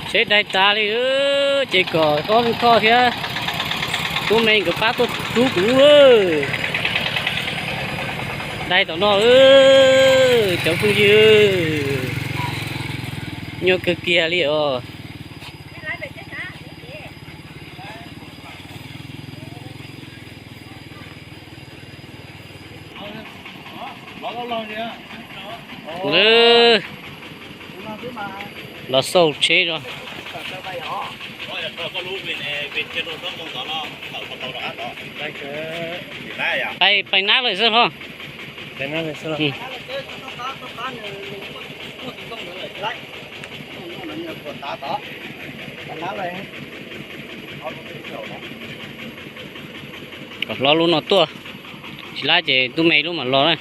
Tsheb dai tas li, ces kom Hlob Koj thiab Tub Me nkawd pab tuaj rub kuv. Dai tom no, cov phooj ywg, nyuaj kawg kiag li os. Los xauj tsheb no. Pais, pais nab lawm xwb hlo. Kom Hlob lub no tuaj, tsis lab ces Tub Me lub mam los na.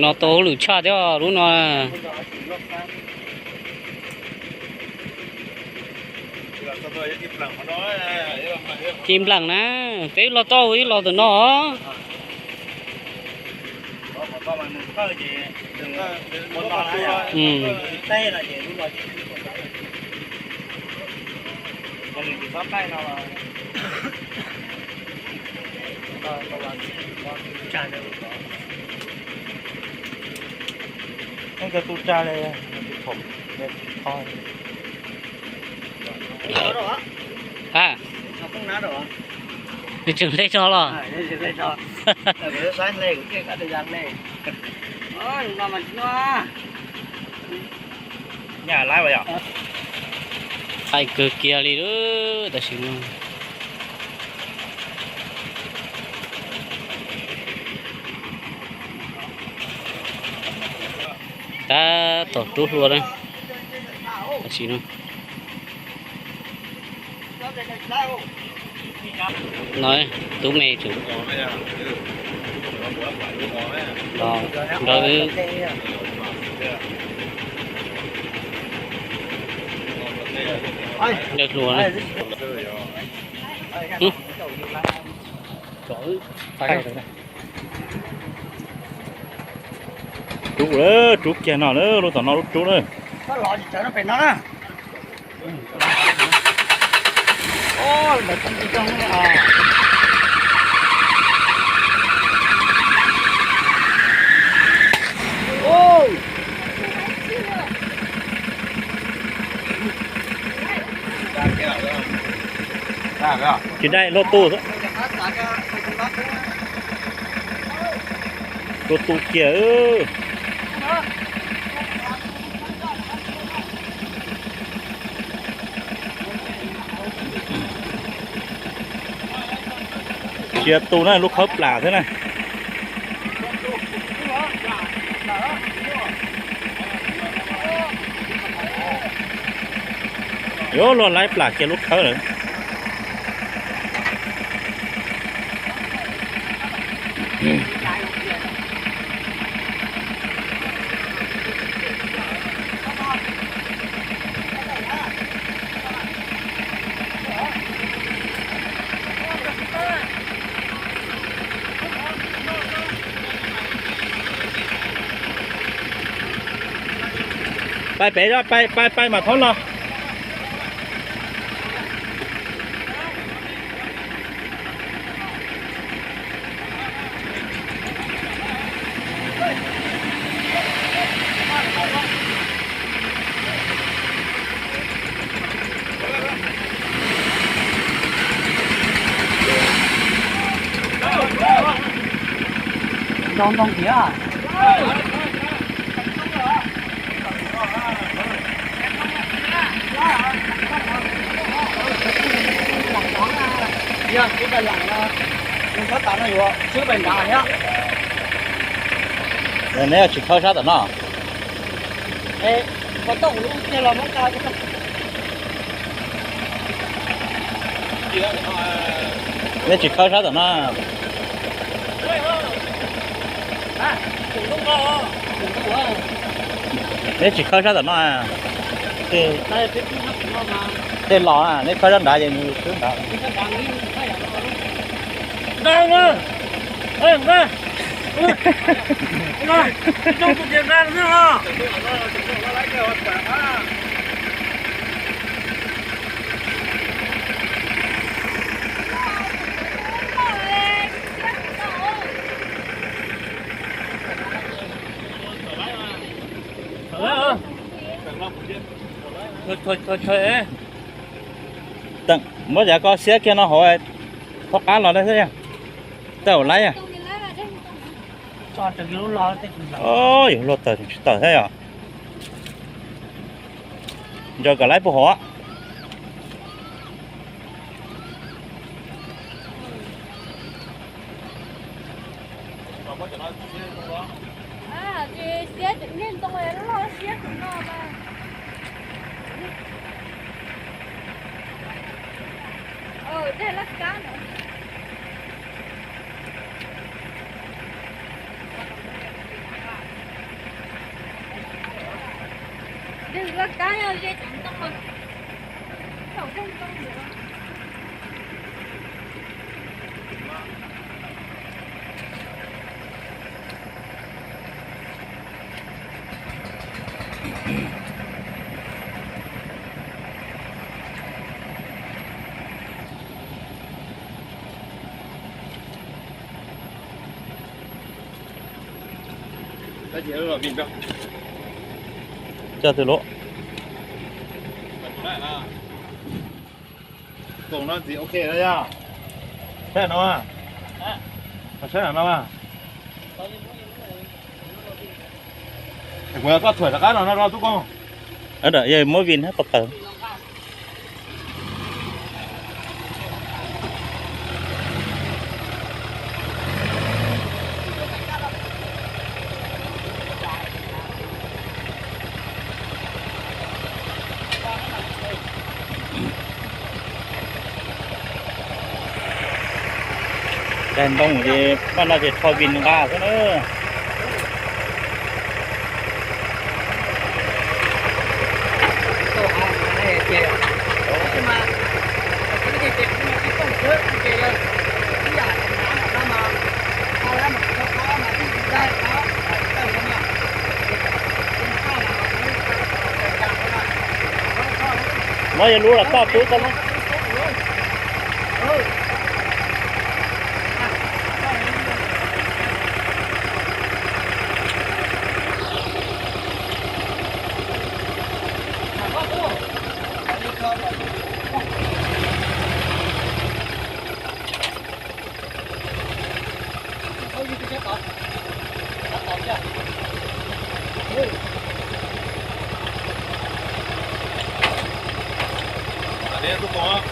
No tau hauj lwm tshaj thiab lub no. Ci nplees na, peb los tau ib los tom no. Cov tub tsa li, a, nws tseem hle tso los. Qaij kawg kiag li lawm tam sim no. Tab tom rub hlua na, tam sim no. No, Tub Me tseem los nrog wb ncaws hlua na. Rub, rub kiag no lawm, lub tom no lub rub lawm. Tsis dai, luag tu. Luag tu kiag. Tsis tu na, lub khawb plam xwb na. Yuav luag laib plam kiag lub khawb lawm. Pais pem, pais, pais mas thoob no. Ntoo ntoo tiag. Neb tsis khawb sab tom no. Neb tsis khawb sab tom no. Neb tsis khawb sab tom no. Tej los neb khawb sab nrad ces nws twb nrad. Nqa, nqa, nqa, nqa, nqa, nqa, nqa, nqa, nqa. Muab yav ko siab kiag no hauv, thaub qab los thiab, tej hauv laib. Yus luaj taws tsis tawm thiab yom. Nco kom laib puag hauv. Coj twg lub? Koom no ntxiv ok no yog. Saib no, saib no. Kuv yog koj thuam rov qab no no rau tub koob. Yog muab vin hab ko taws. Daig ntoo ces paj no ces rho vin nqa xwb na. Muab yog lub los koj tub koj lub.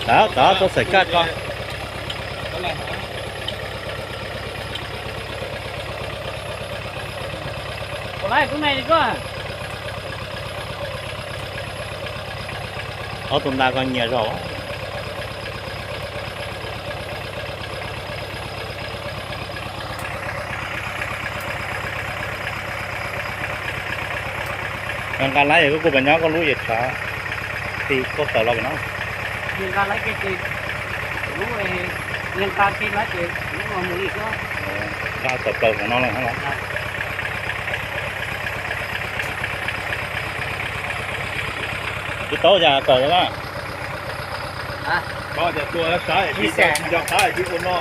Tod, tod, tau xaim kaj tso. Ob tug nta ko nyias zog. Nqa laib yog koj kuj pas nyob koj lub yam tsav, ti koj tawm los pem no. Nqa laib ke, nqa ke laib ke, nqa tawm plaws hauv no los. Tsis tau yam kawm na. Koj tias tua sab tsis nco qab tsis ua no.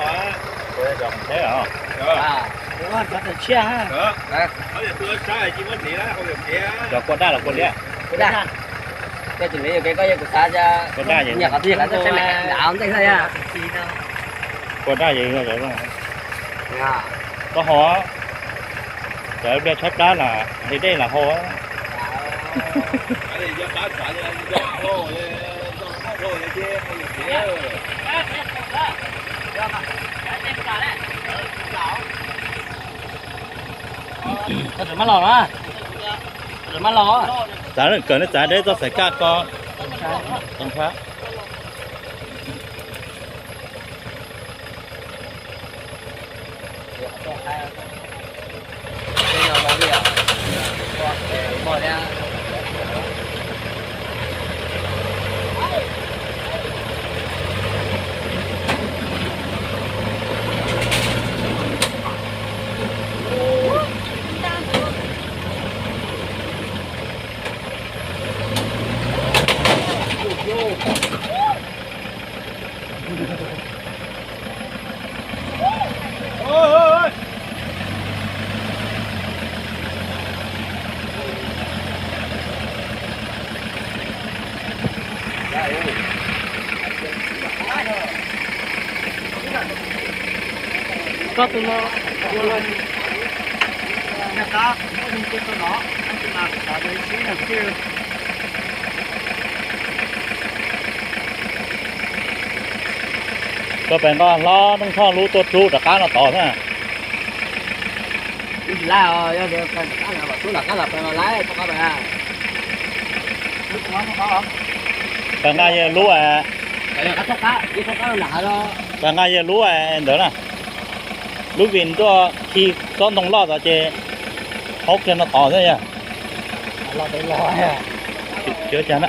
Tua cov qhov tsheb os. Cov tua sab tsis muab hliv, cov kua daj los kua liab. Kua daj. Koj tsis hliv yus kev koj yeej kuv xav, kua daj nyiam qhov twg qhov twg sab me ntav ntej xwb. Kua daj yeej yog cov zoo. Koj ho cov pliag tshaib plab las hliv dej las hau. Txav kawm nej txav deb txoj xaim kaj ko. Txog tus no, ua luaj li. Nyob qab, ua li cia tau no, no tus mas xav ua ib sib no xwb. Koj pem nqo hlob Neej Thoj lub tuaj rub rov qab no tod na. Lub tsis laij os, yog tias pem rov qab no, pem rov qab los pem los laib, rov qab pem na. Pem nqa yawg lub, pem nqa yawg lub ntawd na. Lub vim tuaj khi tsob ntoo loj tod ces haub kiag no tod xwb yog. Tsis ua cas na.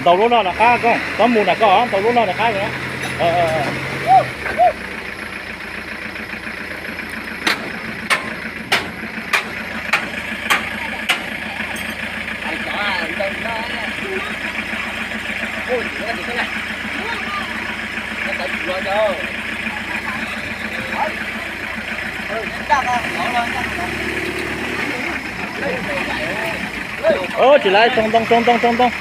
Ntau lub no rov qab koj, txhob mus nram koj, ntau lub no rov qab. Tsis laib, tsoo ntoo, tsoo ntoo, tsoo ntoo.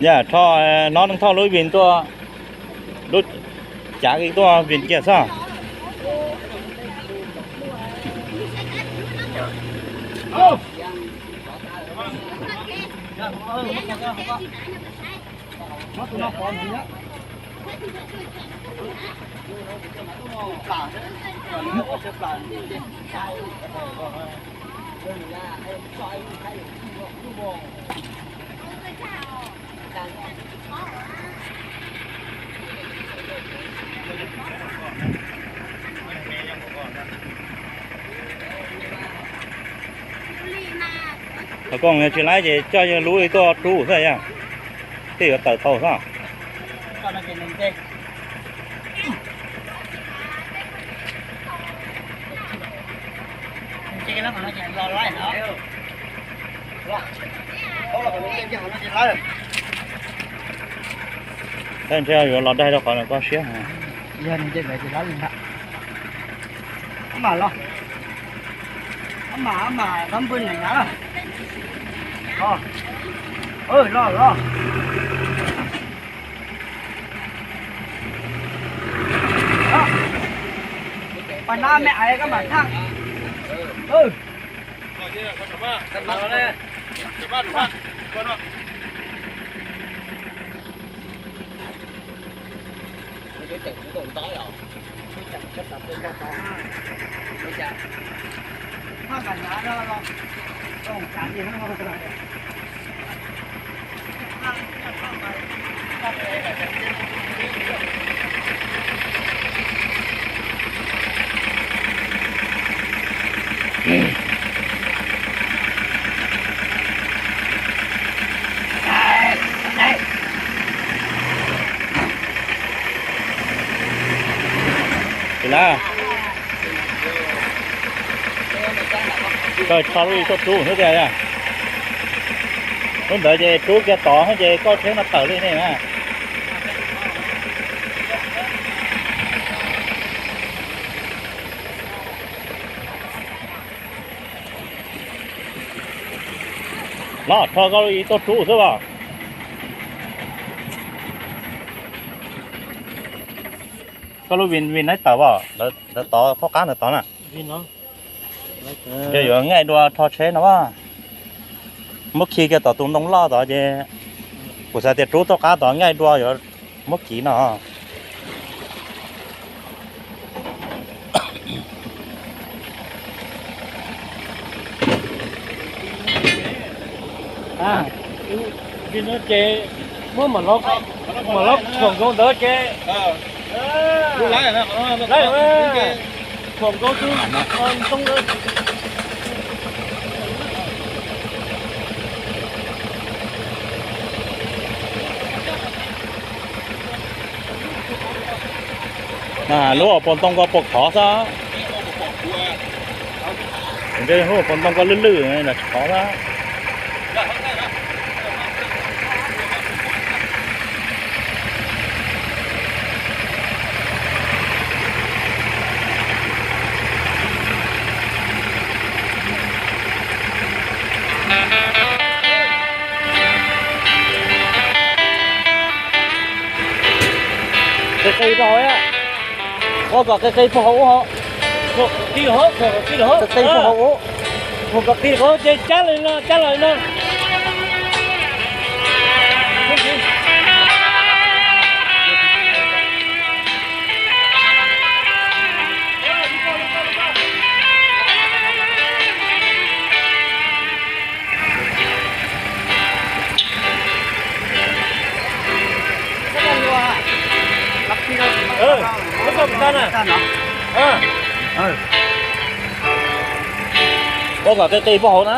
Yog rho, no Neej Thoj lub vim tuaj, lub cav tuaj vim kiag xwb. Thaum koj tsis laib ces coj yawg lub tuaj rub xwb yog, thiaj yuav tawm tau xwb. Tab ntshe yuav los daig rau qhov no koj siab. Yog nws nce ntawd ces lawv li ntawd. Ab mam los. Ab mam, ab mam txhob npw nws na. Los, los, los. Pas nab me ais kab mam thaj. Tsis laib, koj rho lub ib tuaj rub xwb tiag. Lub ntawd ces rub kiag tod xwb ces koj tsheb no tawm li ne na. Los rho koj lub ib tuaj rub xwb os. Koj lub vim, vim neb tawm os, lawv tod phab qab ntawd tod na. Yog yuav ngaij dua rho tsheb no, muab khi kiag tom tus ntoo loj tod ces kuv xav tias rub tom qab tod ngaij dua yuav muab kiv no. Ces muab mam los khoom nkaus ntawd ces, khoom nkaus tus ntoo ntawd. Lub pob ntoo ko puas khov xwb? Lub pob ntoo ko lwj lwj los tsis khov xwb. Qi qi puag hauv, ua kom qi qi puag hauv ub hauv. Qi qi puag hauv ub, ua kom qi qi ces cab los no, cab los no. Ua kom qi qi puag hauv na.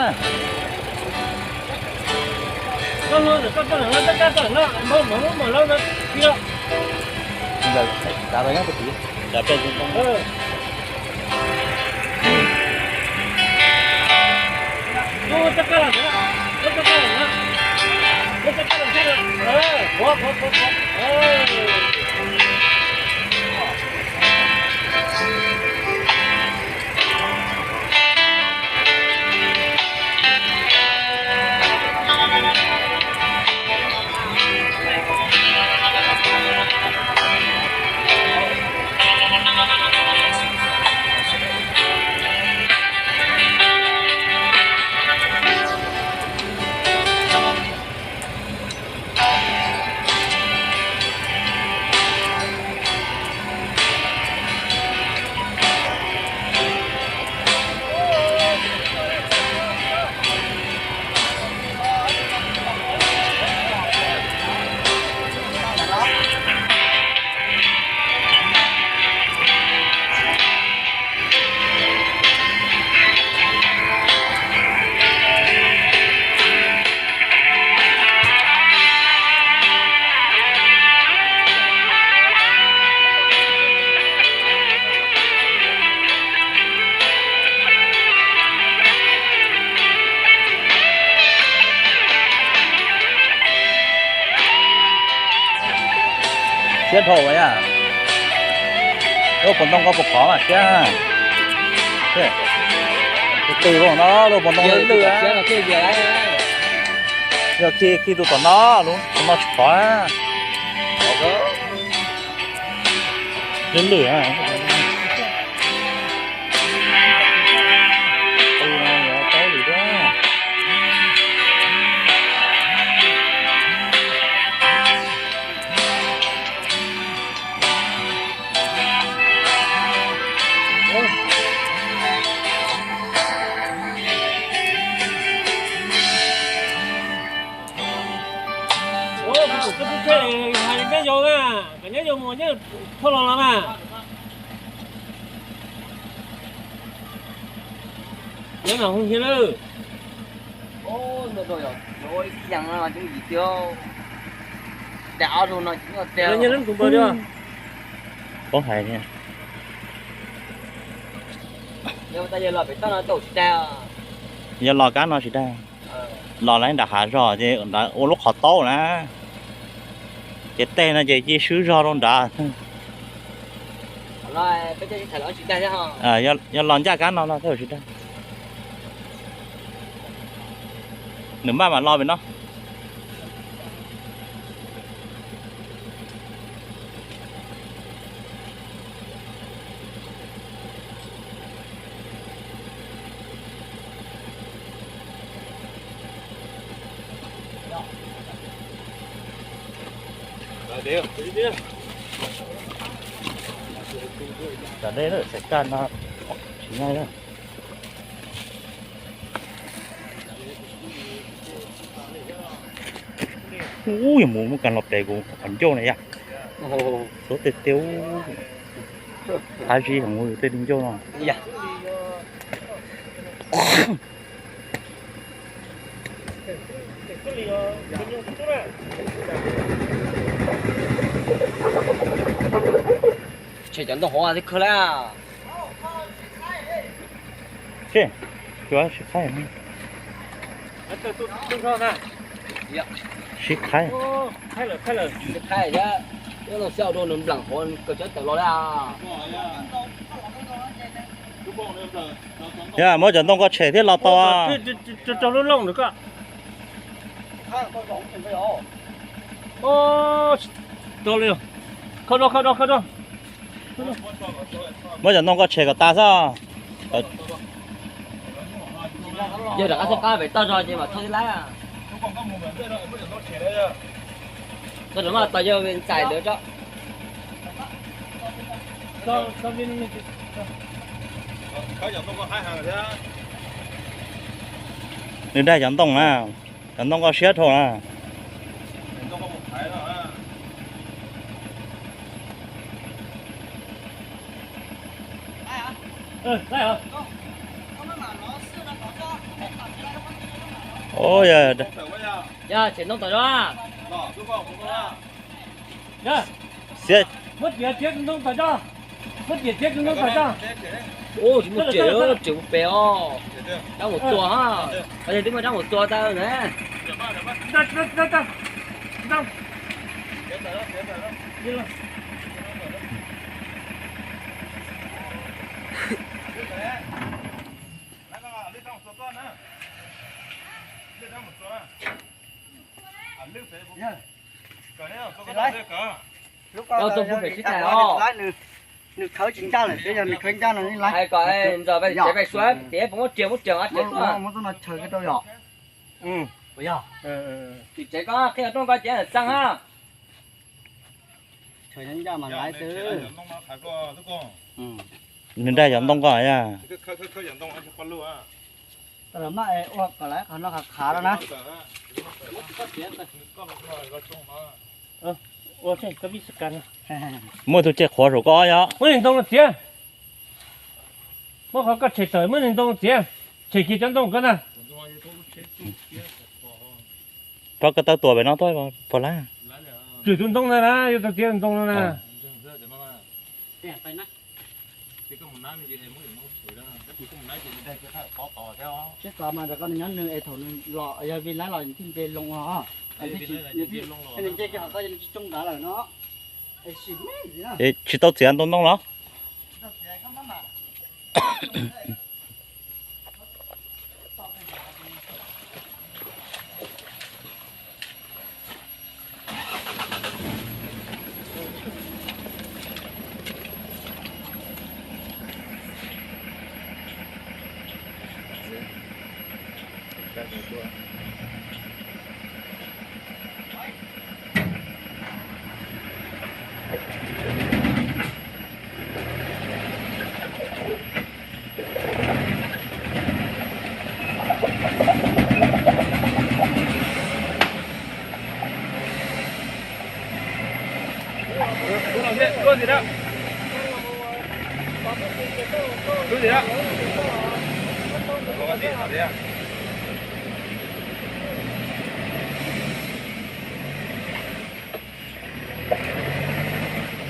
Siab dhau yom. Lub pob ntoo ko puas khov mas siab. Qi qi no, lub pob ntoo lwj lwj. Yog khi khi tus tom no, tus no tsis khov. Lwj lwj. Tus tub tsheb hais nyob zoo na, kom nyob zoo mus nyob thauj los los na. Nyob no hoo hiab lawm. Nyob lub tus npawg. Paub hais thiab. Yog los kab no tsis dag. Los lawv nram hav zog ces ua lub qhov taub na. Ces tej no ces cia swb zog rau nrad. Yog los ncaj kab no los thiaj tsis dag. Nws maj mam los pem no. Tam dej lawm, xav kaj no tsis nyob lawm. Ub, yog mus muab kas los pem kuv qhov ncauj na yom. Suav tej tej ub, qab zib heev yus tej li ncauj no. Tshem cov ntoo hauv thiab khawb lawm. Sib qhaib, sib qhaib. Sib qhaib thiab, nws nplam hauv kawg tsis tawm los li. Yog muab cov ntoo ko tshem thiab los tau. Muab cov ntoo ko tshem kom tas xwb. Yog rov qab txoj qab pem toj zog ces mam thauj tib lab. Tau rau mas tau yog ntxais ntawd tso. Nws daig cov ntoo na, cov ntoo ko siab dhau na. Yog tshem ntoo tom zog. Xiab. Muab tiav txiav tus ntoo tom zog. Muab tiav txiav tus ntoo tom zog. Tsis muaj riam, riam mus pem os. Rab mus tua ha. Qhov yog twb muaj rab mus tua tau na. Tau tuaj pug pem sib tag os. Nws khawb tsis ncaj lawm, twb yog nws khawb ncaj no lawm. Hais kom ntxov pais tsev pais suav tias puas muaj riam muab riam os, tsev tuaj. Tim tsev koj qhia rooj koj cev txaj ha. Nws daig cov ntoo ko yog. Muaj tus ceg qhuav saum koj yog. Muab niag ntoo no txiav. Muab qhov koj tshem tawm, muab niag ntoo no txiav. Tshem kiag cov ntoo ko na. Rov koj tau tuam pem no tuaj puas lab? Tshem tus ntoo na, yuav tau txiav tus ntoo no na. Tsis txog mas rau koj nws nyob nws es thaum nws los yog vim lab los thiaj nce loo os. Nws nce kiag qhov ko ces nws tsis tsoo nrad lawm no. Tsis tau txiav ntoo ntoo los?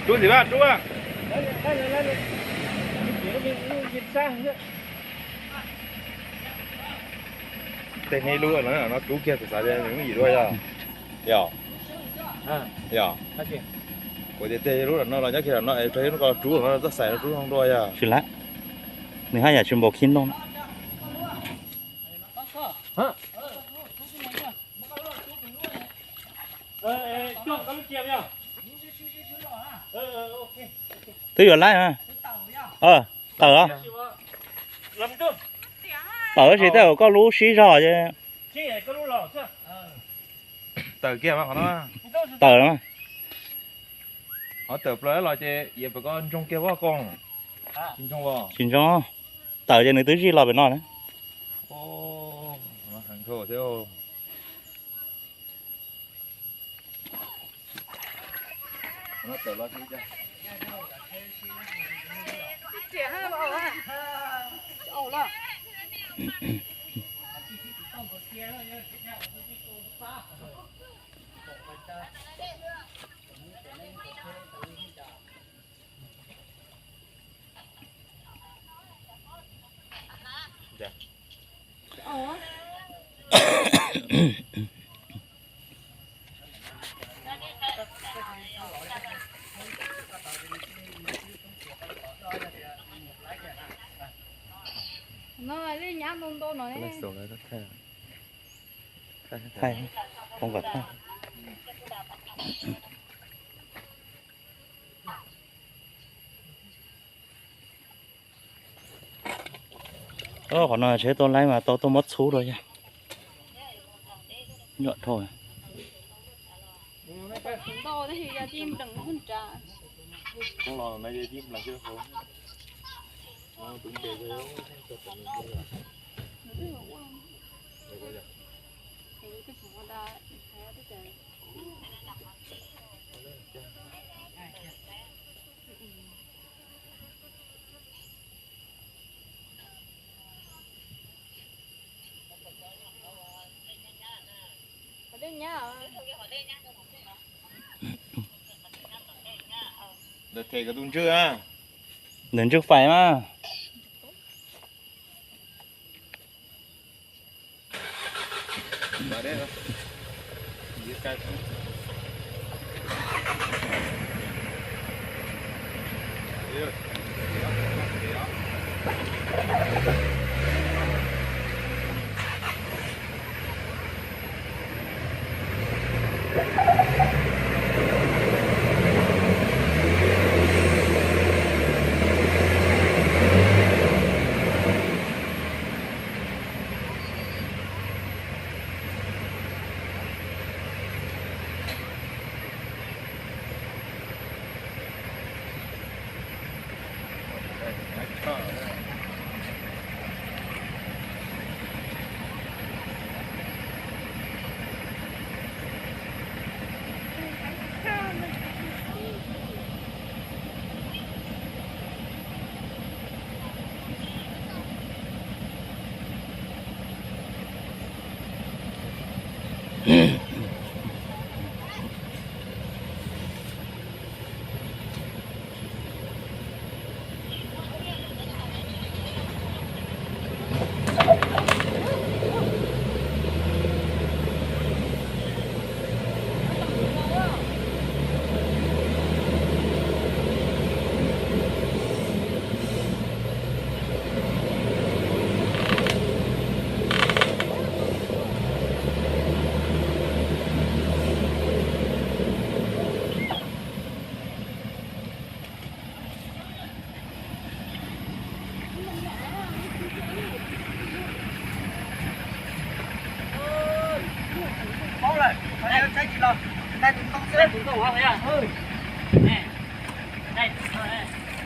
Rub ntxiv mas rub. Tej neb lub no rub kiag kuv xav tias nws yeej yim dua yog. Yog. Yog. Kuv tias tej lub no los nyob kiag no es rau lub ko rub no txoj xais no rub zoo dua yog. Tsis lab, nws haj yam tsis npaum khib ntoo na. Twb yuav laib mas. Tawm os. Tawm tab sis tej zaum koj lub sib zog ces. Tawm kiag mas qhov no. Tawm mas. Qhov tawm plaws los ces yias pem ko ntsoog kiag pob koob. Tsis ntsoog. Tawm ces nws twb zij los pem no na. No li nyab ntau ntau no ne. Thaij, pon kom thaij. Qhov no tsheb tuaj laib mas tau tuaj muab txhub rau yog nyuam dhau. Ntawm them kom tus ntswg a. Ntawm ntswg fais mas.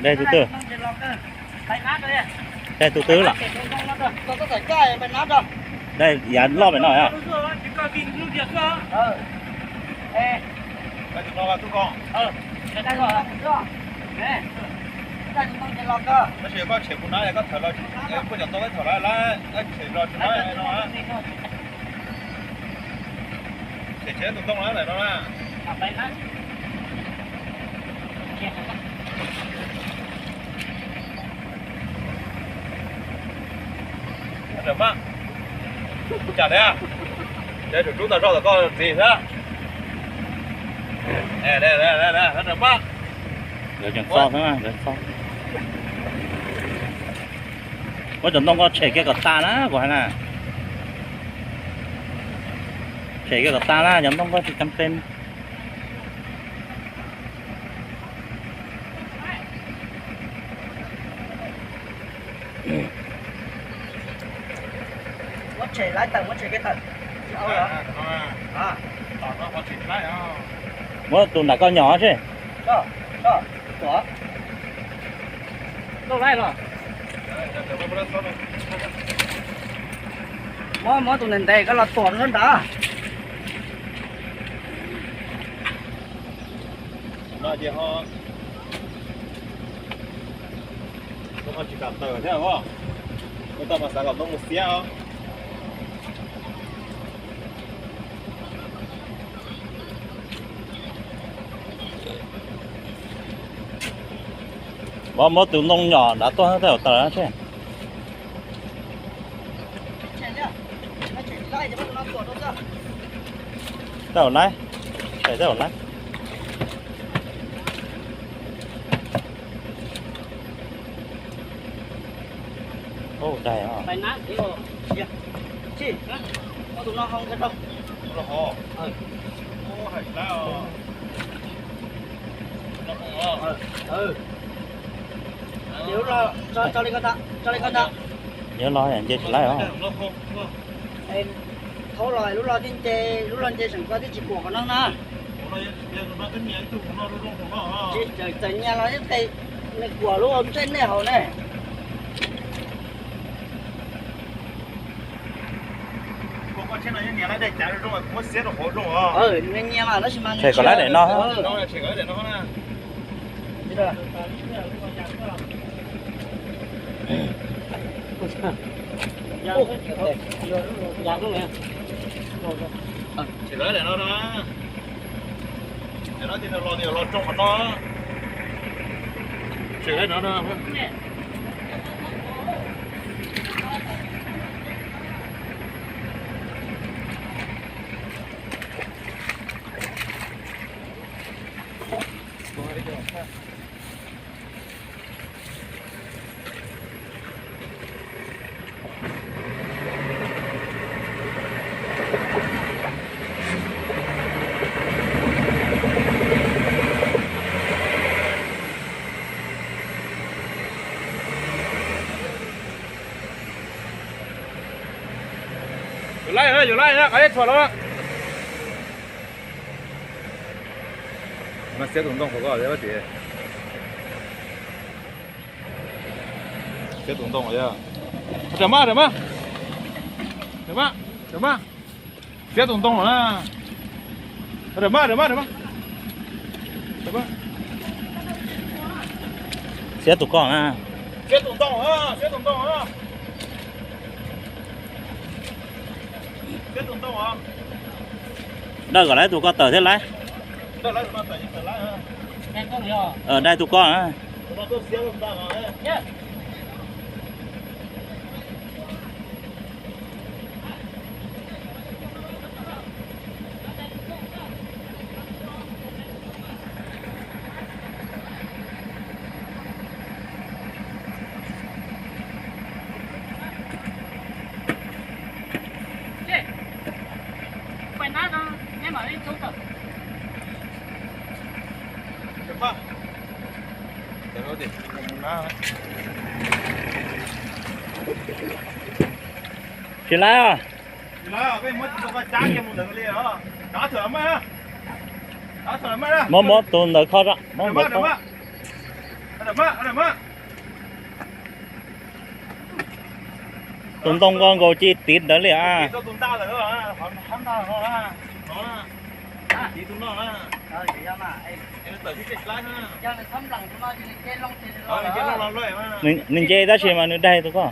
Dai tus twg? Dai tus twg los? Dai yav loj pem no. Tab sis koj tshem puas nab, koj thawm los, puas cov tau wb thawm lawm, tshem los tsis no. Tshem tshem tus ntoo na ntawm no na. Rawm mas. Cas thiab? Ces tsum rub tau zoj tom koj ntxiv xwb. Rawm mas. Lawv tseem txo xwb, lawv txo. Muab cov ntoo ko tshem kiag kom tas na kuv hais na. Tshem kiag kom tas na, cov ntoo ko tsis cam pem. Muab tshem lawm tawm, muab tshem kiag tawm. Muab tus nram koj nyom seb. Muab, muab tus ntev ntev koj los tuam rau sab nrad. No ces ho, ho tsis kam tawm thiab os. Ua tau mas xav kom ntoo mus xiab os. Muab, muab tus ntoo nyom nrad tuaj tej zaum tawm seb. Tau laib, tau laib. Ub, dai os. Tus no hau nkag rau. Ces lub los tso, tso li ko ntag, tso li ko ntag. Yuav los nce tsis laib os. Thaub los lub los thiaj nce, lub los nce seem ko thiaj tsis kuam qhov no na. Txawm nyias los yeej tes nws kuam lub ntsej nej hauv ne. Tshem kom laib daim no. Tsis lawv daim no na. Daim no ces nws los, nws los tsoo qhov no. Tsis lawv no na. Yus laij, yus laij na, qab ib txhua lawm. Xiab tus ntoo qhov ko, xiab tus ntoo. Rawm mas, rawm mas. Rawm mas, rawm mas. Xiab tus ntoo na. Rawm mas, rawm mas, rawm mas. Xiab tus ko na. Xiab tus ntoo, xiab tus ntoo. Dawj kom laib tus ko tawm thiab laib. Dai tus ko na. Tsis laib. Muab, muab tus ntawd kho, muab ntawd kho. Tus ntoo nkaus nkaus ci tiv ntawd li a. Nws nce tab sis mas nws daig tus ko.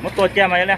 Muab tua cia mas yog li.